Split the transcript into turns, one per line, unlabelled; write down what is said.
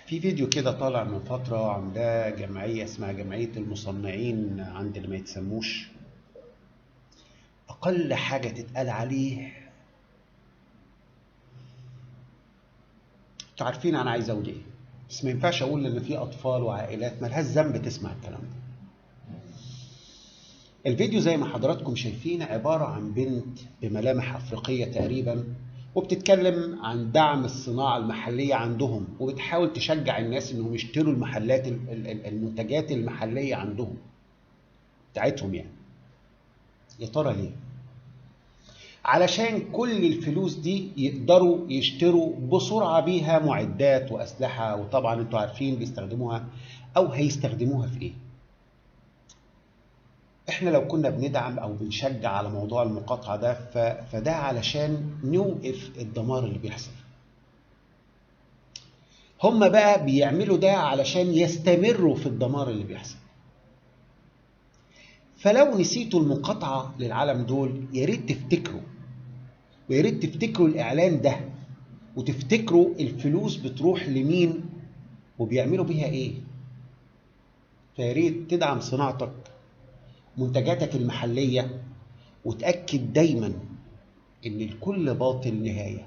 في فيديو كده طالع من فترة عاملاه جمعية اسمها جمعية المصنعين عند اللي ما يتسموش. أقل حاجة تتقال عليه، انتوا عارفين أنا عايز أقول إيه، بس ما ينفعش أقول إن في أطفال وعائلات مالهاش ذنب تسمع الكلام ده. الفيديو زي ما حضراتكم شايفين عبارة عن بنت بملامح أفريقية تقريبا، وبتتكلم عن دعم الصناعة المحلية عندهم، وبتحاول تشجع الناس إنهم يشتروا المحلات المنتجات المحلية عندهم بتاعتهم يعني. يا ترى ليه؟ علشان كل الفلوس دي يقدروا يشتروا بسرعة بيها معدات وأسلحة، وطبعا انتوا عارفين بيستخدموها أو هيستخدموها في إيه. احنا لو كنا بندعم او بنشجع على موضوع المقاطعة ده فده علشان نوقف الدمار اللي بيحصل. هم بقى بيعملوا ده علشان يستمروا في الدمار اللي بيحصل. فلو نسيتوا المقاطعة للعالم دول يا ريت تفتكروا، ويا ريت تفتكروا الإعلان ده، وتفتكروا الفلوس بتروح لمين وبيعملوا بيها إيه. فيا ريت تدعم صناعتك، منتجاتك المحلية، وتأكد دايما إن الكل باطل نهاية.